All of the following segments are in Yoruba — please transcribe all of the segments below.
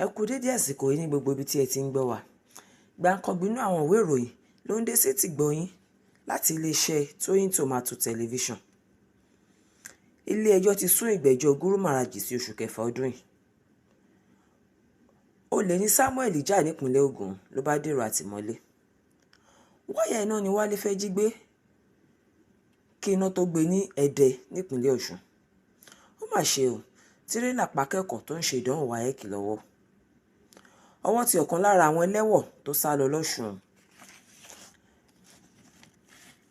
Ẹ kú dédé àsìkò yìí ní gbogbo ibi tí ẹ ti ń gbọ́ wa. Gbáǹkọ́gbì inú àwọn ìwé ìròyìn ló ń dé sétí gbọ̀nyìn láti iléeṣẹ́ Tóyìn Tòmátò Tẹlifíṣàn. Ilé-ẹjọ́ ti sún ìgbẹ́jọ́ Guru Maraji sí oṣù kẹfà ọdún yìí. Olè ní Samuel jà nípínlẹ̀ Ògùn ló bá dèrò àtìmọ́lé. Wáyà iná ni Wálé fẹ́ jí gbé kí iná tó gbé ní Ẹdẹ nípínlẹ̀ Ọ̀ṣun. Ó mà ṣe o, tírélà pa akẹ́kọ̀ọ́ tó ń ṣe ìdánwò WAEC lọ́wọ́. Ọwọ́ ti ọ̀kan lára àwọn ẹlẹ́wọ̀n tó sá lọ lọ́sùn.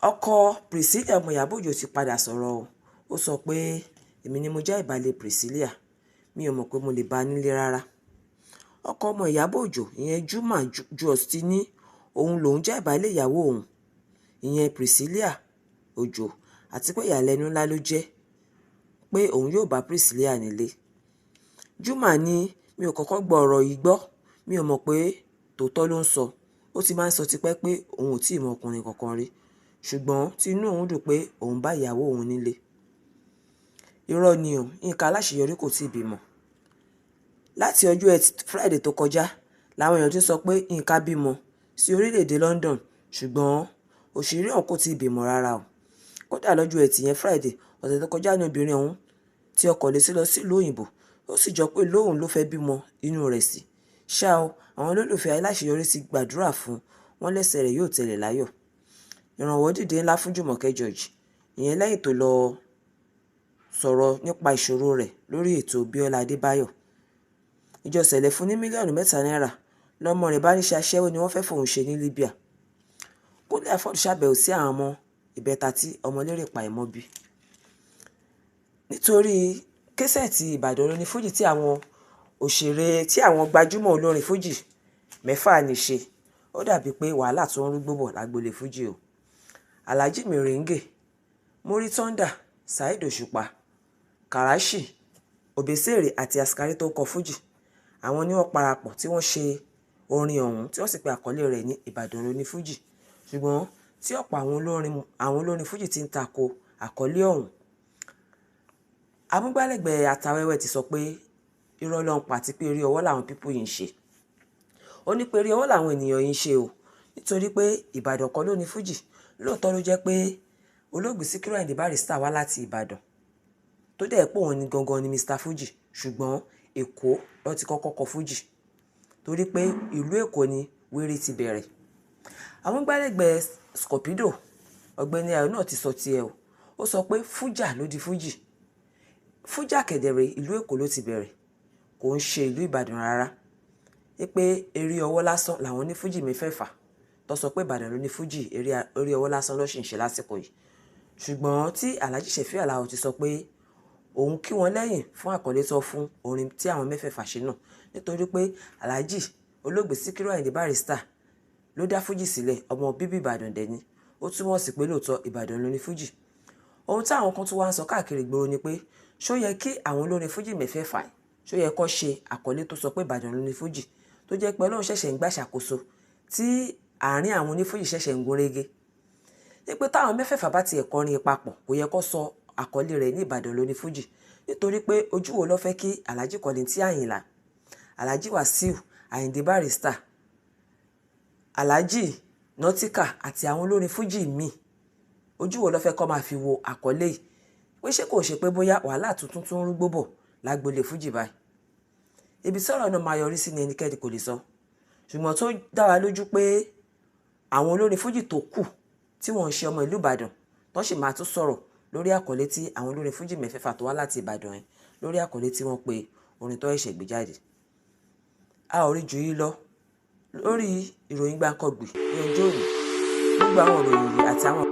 Ọkọ Priscilla ọmọ Ìyábọ̀ Òjó ti padà sọ̀rọ̀ o. Ó sọ pé èmi ni mo já ìbálẹ̀ Priscilla, mi ò mọ̀ pé mo lè bá a nílé rárá. Ọkọ ọmọ Ìyábọ̀ Òjó, ìyẹn Juma Jux ti ní òun lòún já ìbálẹ̀ ìyàwó òun, ìyẹn Priscilla Òjó, àti pé ìyàlẹ́nu ńlá ló jẹ́ pé òun yóò bá Priscilla nílé. Juma ní mi ò kọ́kọ́ gbọ́ ọ̀rọ̀ yìí gbọ́, mi ò mọ̀ pé tòótọ́ ló ń sọ. Ó ti máa ń sọ tipẹ́ pé òun ò tí ì mọ ọkùnrin kankan rí, ṣùgbọ́n tí inú òun dùn pé òun bá ìyàwó òun nílé. Irọ́ ni o, Yínká Aláṣeyọrí kò tíì bímọ. Láti ọjọ́ Ẹtì Friday tó kọjá làwọn èèyàn ti ń sọ pé Yínká bímọ sí orílẹ̀-èdè London, ṣùgbọ́n òṣèré ọ̀hún kò tíì bímọ rárá o. Kódà lọ́jọ́ Ẹtì yẹn Friday ọ̀sẹ̀ tó kọjá ní obìnrin ọ̀hún tí ọkọ̀ lé sí lọ sílùú òyìnbó, ó sì jọ pé lóun ló fẹ́ bímọ inú rẹ̀ sí. Ṣá o, àwọn olólùfẹ́ Aláṣeyọrí ti gbàdúrà fún wọn lẹ́sẹ̀ rẹ̀ yóò tẹ̀lé láyọ̀. Ìrànwọ́ dìde ńlá fún Jùmọ̀kẹ́ George, ìyẹn lẹ́yìn tó lọ sọ̀rọ̀ nípa ìṣòro rẹ̀ lórí ètò Bíọ́lá Adébáyọ̀. Ìjọ Sẹ̀lẹ̀ fún ní mílíọ̀nù 3 náírà lọ́mọ rẹ̀ bá níṣẹ́ aṣẹ́wó ni wọ́n fẹ́ fòun ṣe ní Libya. Kúnlé Afọ́d ṣàbẹ̀wò sí àwọn ọmọ ìbẹ́ta tí Ọmọlérè Pàímọ́ bí. Nítorí késẹ́ẹ̀tì Ìbàdàn lóní fújì tí àwọn òṣèré tí àwọn gbajúmọ̀ olórin fújì mẹ́fà ní ṣe, ó dàbí pé wàhálà tó ń rúgbó bọ̀ lágboolé fújì o. Alhaji Merengue, Muri Thunder, Saheed Òṣùpá, Karachi, Obesere àti Askari tó ń kọ fújì, àwọn ni wọ́n parapọ̀ tí wọ́n ṣe orin ọ̀hún tí wọ́n sì pe àkọlé rẹ̀ ní Ìbàdàn lóní fújì, ṣùgbọ́n tí ọ̀pọ̀ àwọn olórin fújì ti ń tako àkọlé ọ̀hún. Amúgbálẹ́gbẹ̀ẹ́ Atawẹ́wẹ́ ti sọ pé irọ́ ló ń pa àti pé eré ọwọ́ làwọn pípù yìí ń ṣe. Ó ní pé eré ọwọ́ làwọn ènìyàn yìí ń ṣe o, nítorí pé Ìbàdàn kọ́ ló ní fújì. Lóòótọ́ ló jẹ́ pé olóògbé Síkírù Àyìndé Barrister wá láti Ìbàdàn, tó dẹ̀ pé òun ni gangan ni Mr Fuji, ṣùgbọ́n Èkó ló ti kọ́kọ́ kọ fújì, torí pé ìlú Èkó ni wéré ti bẹ̀rẹ̀. Amúgbálẹ́gbẹ̀ẹ́ Scorpido, Ọ̀gbẹ́ni Ayọ̀ náà ti sọ tiẹ̀ o. Ó sọ pé fújà ló di fújì. Fújà kẹ̀dẹ̀rẹ̀ ìlú Èkó ló ti bẹ̀rẹ̀, kò ń ṣe ìlú Ìbàdàn rárá. Pé eré ọwọ́ lásán làwọn onífújì mẹ́fẹ̀ẹ̀fà tó sọ pé Ìbàdàn ló ní fújì, eré ọwọ́ lásán ló sì ń ṣe lásìkò yìí. Ṣùgbọ́n tí Alhaji Sefiu Alao ti sọ pé òun kí wọn lẹ́yìn fún àkọlé tó fún orin tí àwọn mẹ́fẹ̀ẹ̀fà ṣe náà, nítorí pé Alhaji olóògbé Síkírù Àyìndé Barrister ló dá fújì sílẹ̀, ọmọ bíbí Ìbàdàn dẹ̀ ni. Ó túmọ̀ sí pé lóòótọ́ Ìbàdàn ló ní fújì. Ohun táwọn kan tún wá ń sọ káàkiri ìgboro ni pé ṣó yẹ kí àwọn olórin fújì mẹ́fẹ̀ẹ̀fà ṣó yẹ kó ṣe àkọlé tó sọ pé Ìbàdàn ló ní fújì, tó jẹ́ pé Ọlọ́run ṣẹ̀ṣẹ̀ ń gbàṣàkóso tí àárín àwọn onífújì ṣẹ̀ṣẹ̀ ń gún régé. Ní pé táwọn mẹ́fẹ̀ẹ̀fà bá ti ẹ̀kọ́ rin papọ̀, kò yẹ kó sọ àkọlé rẹ̀ ní Ìbàdàn ló ní fújì, nítorí pé ojú wo ló fẹ́ kí Alhaji Kollington Àyìnlá, Alhaji Wasiu Àyìndé Barrister, Alhaji Nautica àti àwọn olórin fújì míì, ojú wo ló fẹ́ kó máa fi wo àkọlé yìí? Pé ṣé kò ṣe pé bóyá wàhálà tuntun tún ń rúgbó bọ̀ lágboolé fújì báyìí. Ibi tí ọ̀rọ̀ náà máa yọrí sí ni ẹnikẹ́ni kò lè sọ. Ṣùgbọ́n tó dá wa lójú pé àwọn olórin fújì tó kù tí wọ́n ń ṣe ọmọ ìlú Ìbàdàn tó sì máa tún sọ̀rọ̀ lórí àkọlé tí àwọn olórin fújì mẹ́fẹ̀ẹ̀fà tó wá láti Ìbàdàn yẹn lórí àkọlé tí wọ́n pe orin tó ṣẹ̀ṣẹ̀ gbé jáde. A ò rí ju yìí lọ lórí ìròyìn Gbáǹkọ́gbì ní ọjọ́ òní. Gbogbo àwọn ìròyìn yìí àti àwọn